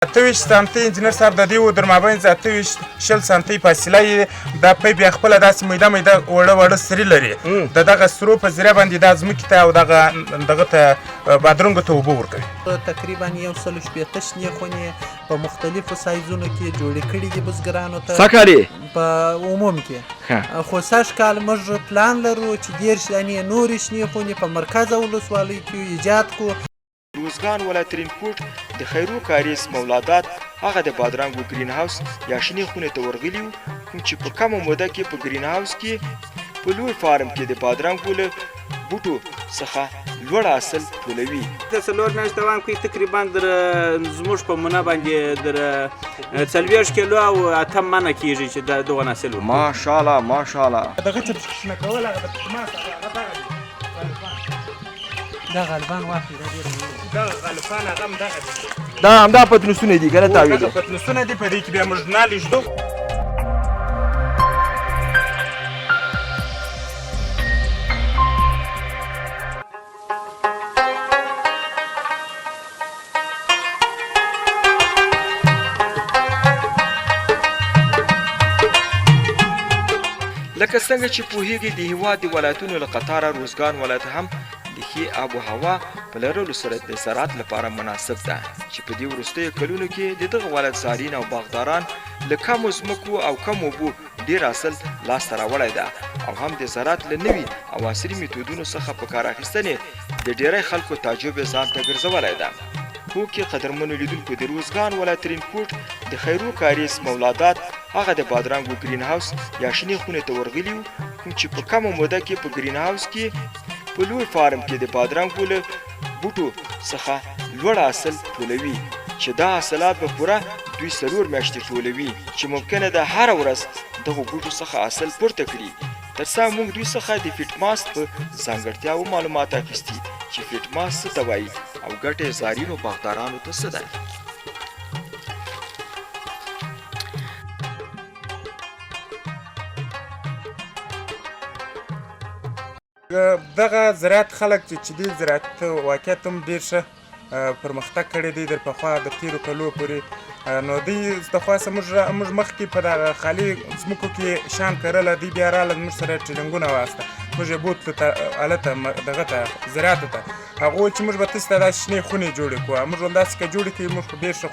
28 سانتي انجنیر صاحب د دې و در مابینځ 28 20 سانتي فاصله یې دا پی بیا خپله داسې میده میده وړه وړه سري لري. د دغه سرو په ذریعه باندې دا ځمکې ته او دغه دغه ته بادرنګو ته اوبه ورکوي. تقریبا 160 شنې خونې په مختلفو سایزونو کې جوړې کړې دي بزګرانو ته سږکال یې په عموم کې، خو سږ کال موږ پلان لرو چې 30 دانې نورې شنې خونې په مرکز او ولسوالۍ کې ایجاد کړو. روزګان ولایت ترینکوټ د خیرو کاریز مولادات هغه د بادرنګو ګرین هاوس یا شنې خونې ته ورغلي وو، کوم چې په کمه موده کې په ګرین هاوس کې په لوی فارم کې د بادرنګو له بوټو څخه لوړ حاصل ټولوي. د 4 میاشتې دوام کوي، تقریبا در زموږ په مونه باندې در 40 کیلو او 8 منه کېږي چې دغه حاصل ورکوي. ماشاءالله ماشاءالله. دغه چې شنه کول هغه د ماس هغه دغه دی. دا غالبان واخلي، دا ډېر مهم دی. دغه غالبان هغه هم دغه دی. دا همدا پتنوسونه دي که نه تاویل؟ دغه پتنوسونه دي، په دې کې بیا موږ نالې ږدو. لکه څنګه چې پوهیږئ د هیواد د ولایتونو له قطاره روزګان ولایت هم د ښې آب و هوا په لرلو سره د زراعت لپاره مناسب ده، چې په دې وروستیو کلونو کې د دغه ولایت زارین او باغداران له کمو ځمکو او کمو اوبو ډېر حاصل لاسته راوړی ده او هم د زراعت له نوي او عصري میتودونو څخه په کار اخیستنې د ډېری خلکو تعجب یې ځان ته ګرځولی ده. هوکې قدرمنو لیدونکو، د روزګان ولایت ترینکوټ د خیرو کاریز مولادات هغه د بادرنګو ګرین هاوس یا شنې خونې ته ورغلي وو، کوم چې په کمه موده کې په ګرین هاوس کې په لوی فارم کې د بادرنګو له بوټو څخه لوړ حاصل ټولوي، چې دا حاصلات به پوره دوی 4 میاشتې ټولوي، چې ممکنه ده هره ورځ دغو بوټو څخه حاصل پورته کړي. ترڅنګ موږ دوی څخه د فیټ ماست په ځانګړتیاوو معلومات اخیستي، چې فیټ ماست څه ته وایي او ګټه یې زارینو باغدارانو ته څه ده. دغه زراعت خلک چې دي زراعت واقعیت هم ډېر ښه پرمختګ کړی دی در پخوا د تېرو کلو پورې. نو دوی د خوا څخه موږ مخکې په دغه خالي ځمکو کې شان کرله، دوی بیا راله موږ سره ټریننګونه واخیسته، موږ یې بوتلو ته هلته دغه ته زراعت ته. هغه ویل چې موږ به تاسو ته داسې شنې خونې جوړې کړو، موږ ویل داسې که جوړې کړئ موږ خو ډېر ښه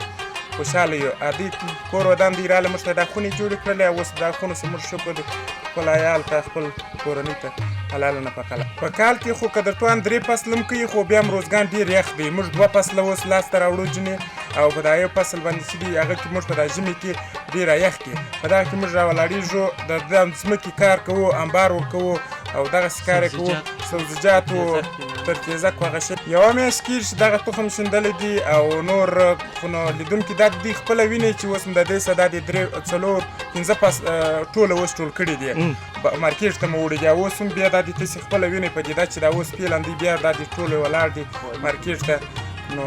خوشحاله یو. دوی کور ودان دوی راله موږ ته دا خونې جوړې کړلې او اوس دا خونو څخه موږ شکر دی خپل عیال ته خپل کورنۍ ته حلاله نفقه ده. په کال کې خو که در توان 3 فصل هم کوي، خو بیا هم روزګان ډېر یخ دی. موږ 2 فصله اوس لاسته راوړو جنې، او په دا یو فصل باندې چې دی هغه کې موږ په دا ژمي کې ډېره یخ کې په دغه کې موږ راولاړېږو، د ځمکې کار کوو، انبار ورکوو او دغسې کار یې کوو، سبزیجاتو تر تېزک هغه شی. یوه میاشت کېږي چې دغه تخم شیندلی دی او نور خو نو لیدونکي دا دوی خپله ویني چې اوس هم د دې څه دا د 3 4 5 پس ټوله اوس ټول کړي دي، مارکیټ ته مو وړي دي. او اوس هم بیا دا د تاسې خپله وینئ په دې دا چې دا اوس فعلا دوی بیا دا د ټولو ولاړ دي مارکیټ ته. نو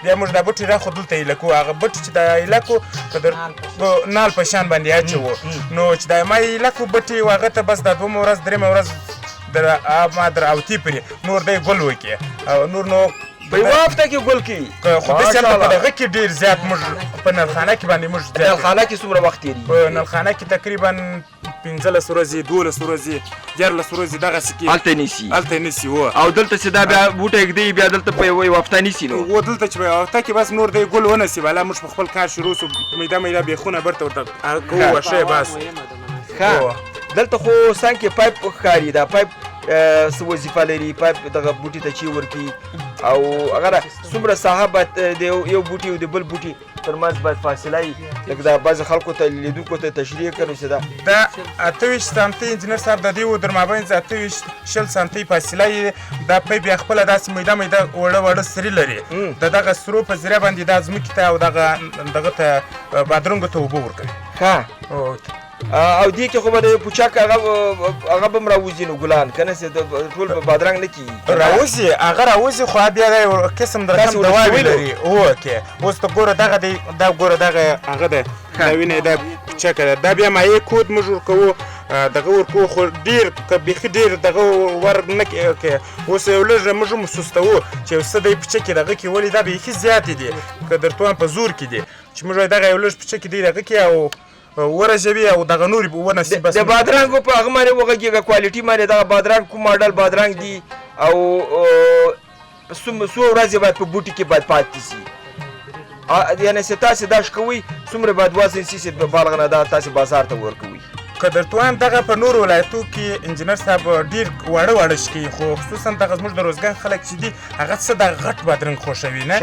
بیا موږ دا بوټي راخو دلته ایله کوو، هغه بوټي چې دا ایله کوو په در نال په شان باندې اچوو. نو چې دا ما ایله کوو بوټي هغه ته بس دا دومه ورځ درېیمه ورځ در ما در اوتي پرې نور دی ګل وکړي او نور نو په یوه هفته کې ګل کوي. خو داسې هلته په دغه کې ډېر زیات موږ په نلخانه کې باندې موږ زیات نلخانه کې څومره وخت تېرېږي؟ په نلخانه کې تقریبا 15 ورځې 12 ورځې 13 ورځې دغسې کې هلته نیسي، هلته نیسي. هو. او دلته چې دا بیا بوټی ږدي بیا دلته په یوه هفته نیسي. نو هو، دلته چې په یوه هفته کې بس نور دی ګل ونسي، بالا موږ په خپل کار شروع سو، میده میده بېخونه بیرته ورته کوو ښه یې باسو. ښه، دلته خو څنګ کې پایپ ښکاري، دا پایپ څه وظیفه لري؟ پایپ دغه بوټي ته چې ورکوي او هغه څومره ساحه باید د یو بوټي او د بل بوټي ترمنځ باید فاصله وي، لکه دا بعضې خلکو ته لیدونکو ته تشریح کړو چې دا دا 28 سانتي انجنیر صاحب د دې و در مابینځ 28 20 سانتي فاصله یې دا پی بیا خپله داسې میده میده وړه وړه سري لري، د دغه سرو په ذریعه باندې دا ځمکې ته او دغه دغه ته بادرنګو ته اوبه ورکوي. ښه. او دې کې خو به د پوچک هغه به هم راوځي نو ګلان که نه ټول به بادرنګ نه کېږي. راوځي، هغه راوځي، خو بیا دا یو قسم د رقم دواوې لري. هو کې اوس ته ګوره دغه دی، دا ګوره دغه هغه دی، دا وینې دا پوچکه ده، دا بیا مایع کود موږ ورکوو. دغه ورکو، خو ډېر که بیخي ډېر دغه ور نه کې. اوس یو لږ موږ هم سستوو چې یو څه دی پچکې دغه کې، ولې دا بیخي زیاتې دي که درته وایم په زور کې دي، چې موږ دغه یو لږ پچکې دی دغه کې او ورژوي او دغه نورې ونه سي. بس د بادرنګو په هغه باندې وغږېږه، کوالټي باندې دغه بادرنګ کوم ماډل بادرنګ دي او څو ورځې باید په بوټي کې باید پاتې سي؟ یعنې چې تاسې دا شکوئ څومره باید وزن سي چې بالغ نه دا تاسې بازار ته ورکوئ؟ که درته وایم دغه په نورو ولایتو کې انجینر صاحب ډېر واړه واړه شکوي، خو خصوصا دغه زموږ د روزګان خلک چې دي هغه څه دغه غټ بادرنګ خوښوي نه.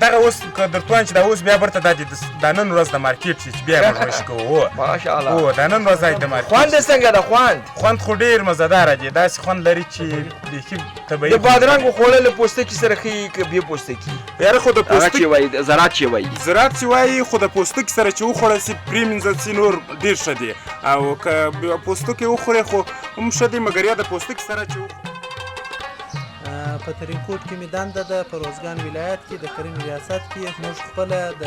دغه اوس که درته وایم چې دا اوس بیا بیرته دا د نن ورځ د مارکیټ چې بیا موږ وشکوو. ماشاءالله. هو د نن ورځ د مارکیټ. خوند یې څنګه ده؟ خوند خو ډېر مزهداره دی، داسې خوند لري چې بیخي طبیعي. د بادرنګو خوړل له پوستکي سره ښه وي که بې پوستکي؟ یاره خو د پوستکي زراعت چې وایي، زراعت چې وایي خو د پوستکي سره چې وخوړل سي پرې مینځل سي نور ډېر ښه دی، او که پوستکی وخورې خو هم ښه دی، مګر یا د پوستکي سره چې وخورې. په ترینکوټ کې مې دنده ده، په روزګان ولایت کې د کرنې ریاست کې. موږ خپله د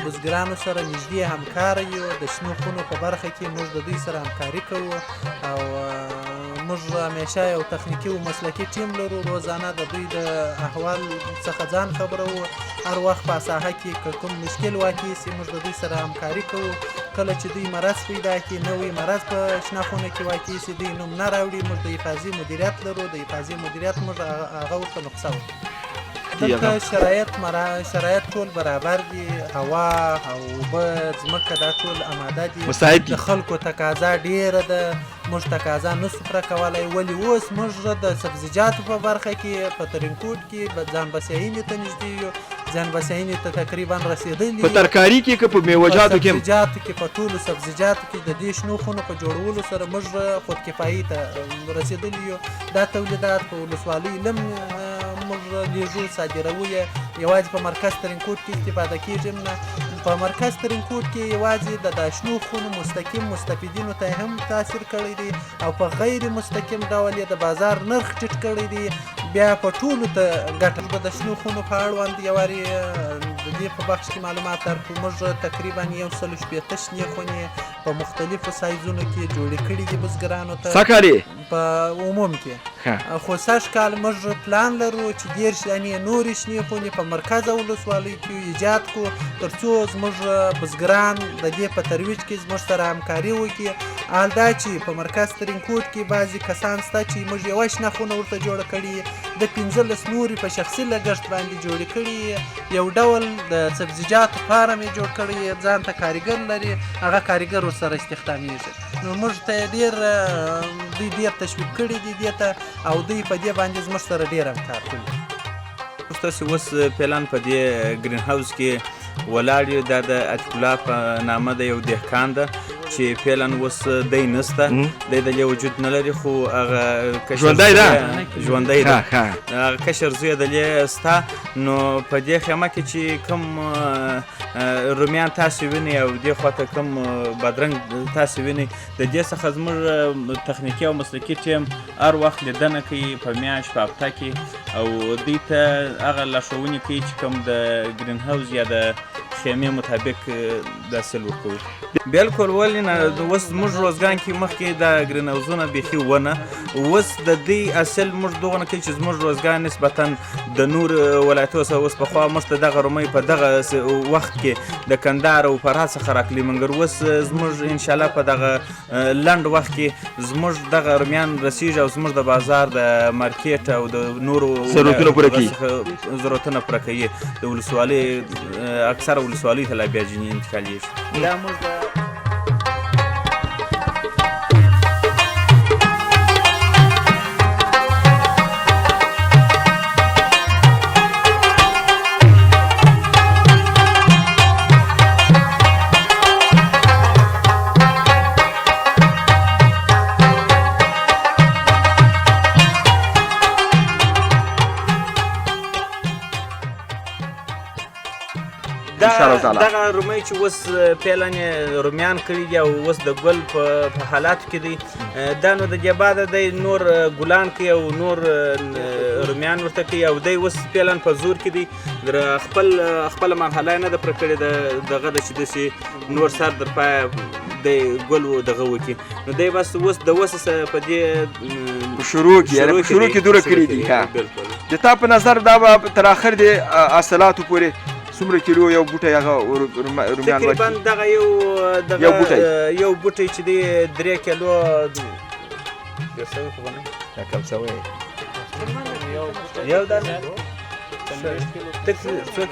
بزګرانو سره نږدې همکار یو، د شنو خونو په برخه کې موږ د دوی سره همکاري کوو، او موږ همیشه یو تخنیکي او مسلکي ټیم لرو، روزانه د دوی د احوال څخه ځان خبروو. هر وخت په ساحه کې که کوم مشکل واقع سي موږ د دوی سره همکاري کوو. کله چې دوی مرض پیدا کړي، نوی مرض په شنه خونه کې واقع سي، دوی نوم نه راوړي، موږ د حفاظي مدیریت لرو، د حفاظي مدیریت موږ هغه ورته نقصه ورکوو. دلته شرایط ټول برابر دي، هوا او اوبه ځمکه دا ټول اماده دي، د خلکو تقاضا ډېره ده، موږ تقاضا نه سو پوره کولی. ولې اوس موږ د سبزیجاتو په برخه کې په ترینکوټ کې ځان بسیاینې ته نږدې یو، ځان بسیاینې ته تقریبا رسېدلي. په ترکاري کې که په میوهجاتو کې؟ سبزیجاتو کې، په ټولو سبزیجاتو کې د دې شنو خونو په جوړولو سره موږ خودکفایي ته رسېدلي یو. دا تولیدات په ولسوالۍ لم موږ لېږو، صادروو یې، یوازې په مرکز ترینکوټ کې استفاده کېږي نه. په مرکز ترینکوټ کې یوازې د شنو خونو مستقیم مستفیدینو ته هم تاثیر کړی دی، او په غیر مستقیم ډول یې د بازار نرخ ټیټ کړی دی، بیا په ټولو ته ګټه. به د شنو خونو په اړوند یوارې د دې په بخش کې معلومات درکړو. موږ تقریبا 160 شنې خونې په مختلفو سایزونو کې جوړې کړې دي بزګرانو ته په عموم کې. خو سږ کال موږ پلان لرو چې 30 دانې نورې شنې خونې په مرکز او ولسوالۍ کې ایجاد کړو، تر څو زموږ بزګران د دې په ترویج کې زموږ سره همکاري وکړي. حال دا چې په مرکز ترینکوټ کې بعضې کسان شته چې موږ یوه شنه خونه ورته جوړه کړې، د 15 نورې په شخصي لګښت باندې جوړې کړې، یو ډول د سبزیجاتو فارم یې جوړ کړی، ځان ته کاریګر لري، هغه کاریګر ورسره استخدامیږي. نو موږ ته ډېر دوی ډېر تشویق کړي دي دې ته، او دوی په دې باندې زموږ سره ډېر همکار کوي. تاسو اوس فعلا په دې ګرین هاوس کې ولاړ یو، دا د عتیق الله په نامه د یو دهقان ده چې فعلا اوس دی نسته، دی د دې وجود نه لري، خو هغه کشر ژوندی ده، هغه کشر زوی د دې سته. نو په دې خیمه کې چې کوم رومیان تاسو وینئ او دې خواته کوم بادرنګ تاسو وینئ، د دې څخه زموږ تخنیکي او مسلکي ټیم هر وخت لیدنه کوي په میاشت په هفته کې، او دوی ته هغه لارښوونې کوي چې کوم د ګرین هاوس یا د خیمې مطابق د حاصل ورکوي. بلکل ولې نه، اوس زموږ روزګان کې مخکې دا ګرین هاوسونه بیخي ونه، اوس د دې حاصل موږ دغه نه کوي چې زموږ روزګان نسبتا د نور ولایتو سره اوس پخوا موږ ته دغه رومۍ په دغه وخت کې د کندهار او فراه څخه راکلي، مګر اوس زموږ انشاءالله په دغه لنډ وخت کې زموږ دغه رومیان رسیږي او زموږ د بازار د مارکیټ او د نورو ضرورتونه پوره کوي. د ولسوالۍ اکثره ولسوالۍ ته لا بیا ځینې انتقالېږي. دا موږ ان شاء الله تعالی. دغه رومۍ چې اوس فعلا یې رومیان کړي دي او اوس د ګل په حالاتو کې دی، دا نو د دې بعده دی نور ګلان کوي او نور رومیان ورته کوي، او دی اوس فعلا په زور کې دی، در خپله مرحله یې نه ده پوره کړې، دغه ده چې داسې نور سر در پایه دی ګل و دغه وکړي، نو دی بس اوس د اوسه په دې په شروع کې، یعنې په شروع کې دوره کړي دي. بالکل. د تا په نظر دا به تر اخر د حاصلاتو پورې څومره کیلو یو بوټی هغه رومیان ورکړي؟ تقریبا دغه یو دغه یو بوټی. یو بوټی چې دی 3 کیلو ډېر سوی خو به نه دا کم سوی. یو دانه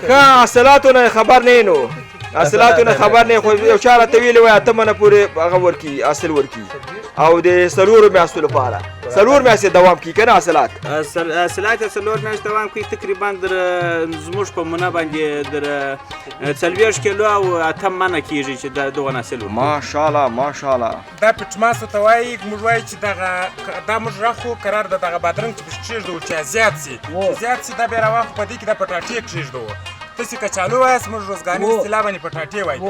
ښه حاصلاتو نه خبر نه یې، نو حاصلاتو نه خبر نه، خو یو چا راته ویلي وای 8 منه پورې هغه ورکړي، حاصل ورکړي، او د 4 میاشتو لپاره 4 میاشتې دوام کوي که نه حاصلات؟ حاصلات یې 4 میاشتې دوام کوي، تقریبا در زموږ په منه باندې در 40 کیلو او 8 منه کېږي چې دا دغه حاصل ورکړي. ماشاءالله ماشاءالله. دا پټماسو ته وایي، موږ وایي چې دغه دا موږ راخو قرار د دغه بادرنګ چې پکې کښېږدو چې زیات سي، چې زیات سي دا بیا راواخو په دې کې دا پټاټې کښېږدو. تاسې کچالو وایاست، موږ روزګاني اصطلاح باندې پټاټې وایي.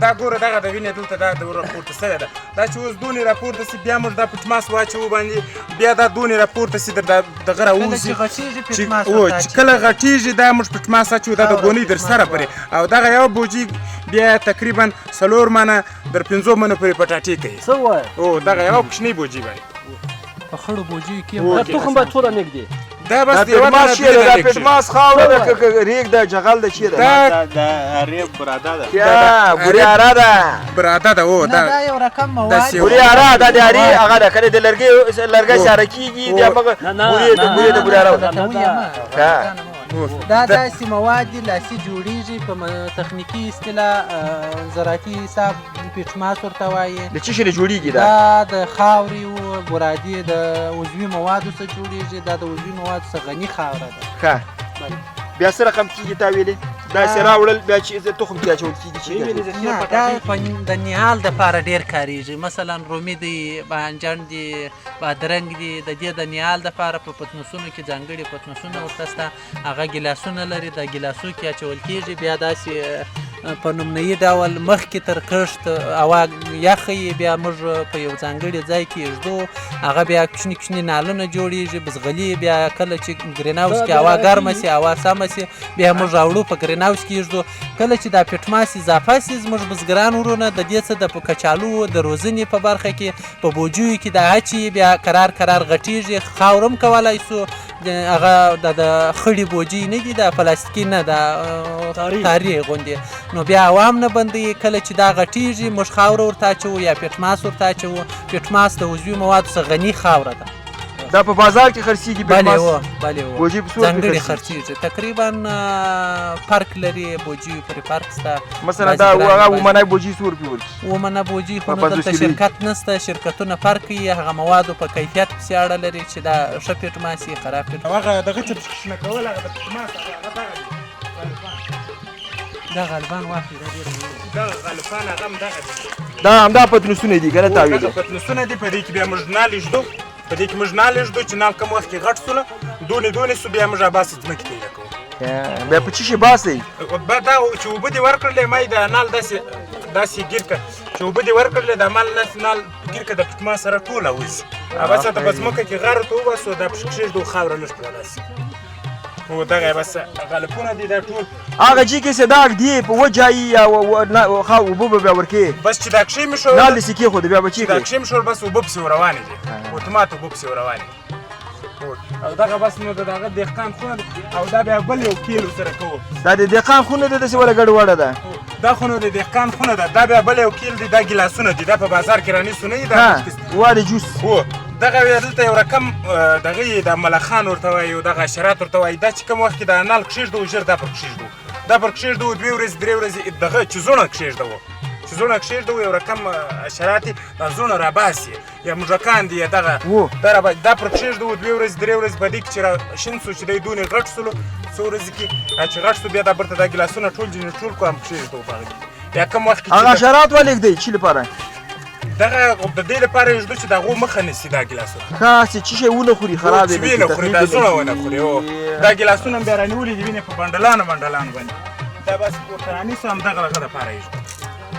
دا ګوره دغه د وینې دلته دا د راپورته سوې ده، دا چې اوس دونې راپورته سي بیا موږ دا پټماس واچوو باندې، بیا دا دونې راپورته سي در دغه راووځي. چې کله غټېږي دا موږ پټماس اچوو، دا د ګونۍ در سره پرې، او دغه یو بوجۍ بیا تقریبا 4 منه در 5 منه پورې پټاټې کوي. څه وایې؟ او دغه یوه کوچنۍ بوجۍ باندې په خړو بوجیو کې دا تخم باید څو دانې ږدې؟ دا بس دا پټماس چیرې ده؟ دا پټماس خاوره ده که ریګ ده، جغل ده، چیرې ده؟ دا ریب براده ده. بوریاره ده. براده ده. او دا یو رقم مواد بوریاره دا د اري هغه ده، کله د لرګي لرګی ساره کېږي، د هغه بورې د بوریاره ده. دا داسې مواد دي لاسي جوړېږي، په تخنیکي اصطلاح زراعتي حساب پټماس ورته وایي. د څه شي نه جوړېږي دا؟ دا د خاورې او برادې د عضوي موادو څخه جوړېږي، دا د عضوي موادو څخه غني خاوره ده. ښه، بیا څه رقم کېږي تا ویلې؟ داسې راوړل بیا چې تخم کې اچول کېږي چې نه، دا د نهال دپاره ډېر کارېږي. مثلا رومي دی، بانجان دی، بادرنګ دی، د دې د نهال دپاره په پتنوسونو کې ځانګړي پتنوسونه ورته شته، هغه ګیلاسونه لري، د ګیلاسو کې اچول کېږي. بیا داسې په نمونهيي ډول مخکې تر کښت هوا یخه وي، بیا موږ په یو ځانګړي ځای کې ږدو، هغه بیا کوچني کوچني نالونه جوړېږي، بزغلي. بیا کله چې ګرین هاوس کې هوا ګرمه سي، هوا سمه سي، بیا موږ راوړو په ګرین هاوس کې ږدو. کله چې دا پټماس اضافه سي، زموږ بزګران ورونه د دې څه د کچالو د روزنې په برخه کې په بوجیو کې دا اچي، بیا کرار کرار غټېږي. خاوره هم کولای سو، هغه د خړې بوجۍ نه دي، دا پلاستیکي نه ده، تاري غوندې، نو بیا هوا هم نه بندوي. کله چې دا غټېږي موږ خاوره ورته اچوو یا پټماس ورته اچوو. پټماس د عضوي موادو څخه غني خاوره ده. دا په بازار کې خرڅېږي بله و، بله و، بوجۍ په څو روپۍ ځانګړي خرڅېږي، تقریبا فرق لري، بوجۍ پورې فرق شته. مثلا دا هغه ومنه بوجۍ څو روپۍ ورکړي؟ ومنه بوجۍ خو نو دلته شرکت نشته، شرکتونه فرق کوي، هغه موادو په کیفیت پسې اړه لري چې دا ښه پټماس وي خراب پټماس. هغه دغه چې شنه کول، هغه د پټماس هغه دغه دی. دا غالبان واخلي، دا ډېر دا غالبان هغه هم دغه دی. دا همدا پتنوسونه دي که نه تا ویلي؟ دغه پتنوسونه دي، په دې کې بیا موږ نال ږدو، په دې کې موږ نال ږدو چې نال کوم وخت کې غټ سوله، دونې دونې سو، بیا موږ باسي ځمکې ته یې کوو. بیا په څه شي باسئ؟ دا چې اوبه دې ورکړلې، ما یې دا نال داسې داسې ګیر کړه، چې اوبه دې ورکړلې، دا مال داسې نال ګیر کړه، د پټما سره ټوله وځي. بس د په ځمکه کې غر ته وباسو، دا پکې کښېږدو، خاوره لږ پرې راسي. هو دغه بس غلپونه دي دا ټول. هغه چې کې څه داغ دی په وجایي یا اوبه به بیا ورکې؟ بس چې دا کښې مې شول، نال دې سې کېښود، بیا به چیرې؟ دا کښې مې شول، بس اوبه پسې روانې دي، اتومات اوبه پسې روانې دي. او دغه بس نو د دغه دهقان خونه ده، او دا بیا بل یو کیل ورسره کوو. دا د دهقان خونه ده، داسې وله ګډوډه ده؟ دا خو نو د دهقان خونه ده، دا بیا بل یو کیل دی، دا ګیلاسونه دي، دا په بازار کې رانیسو نه دي، دا وا د جوس. هو دغه بیا دلته یو رقم دغه یې د ملخان ورته وایي او دغه حشرات ورته وایي. دا چې کوم وخت کې دا نال کښېږدو، ژر دا پر کښېږدو، دا پر کښېږدو، 2 ورځې 3 ورځې دغه چې زوڼه کښېږدو، چې زوڼه کښېږدو، یو رقم حشرات یې دا زوڼه راباسي، یا موږکان دي، یا دغه دا راباسي، دا پر کښېږدو 2 ورځې 3 ورځې. په دې کې چې را شین سو، چې دی دونې غټ سولو، څو ورځې کې چې غټ سو، بیا دا بیرته دا ګیلاسونه ټول ځینې ټول کو هم کښېږدو په هغه کې. بیا کوم وخت کې هغه حشرات ولې ږدئ؟ چې لپاره؟ دغه د دې لپاره یې ږدو چې د هغو مخه نیسي دا ګیلاسونه. ښه، چې څه شی ونه خوري، خراب یې چې ویې نه خوري، دا زوڼه ونه خوري. دا ګیلاسونه هم بیا رانیولي دي، وینې په بنډلانو بنډلانو باندې. دا بس ورته رانیسو، همدغه هغه دپاره یې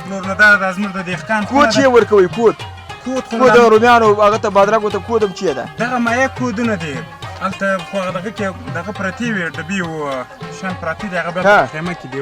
نور نو دا د زموږ د دهقان کود چې ورکوي، کود کود خو کود رومیانو هغه ته بادرنګو ته کود هم چیه ده؟ دغه مایع کودونه دي، هلته خو هغه دغه کې دغه پرتې وي، ډبې او شیان پراته دي، هغه بیا په خیمه کې دي.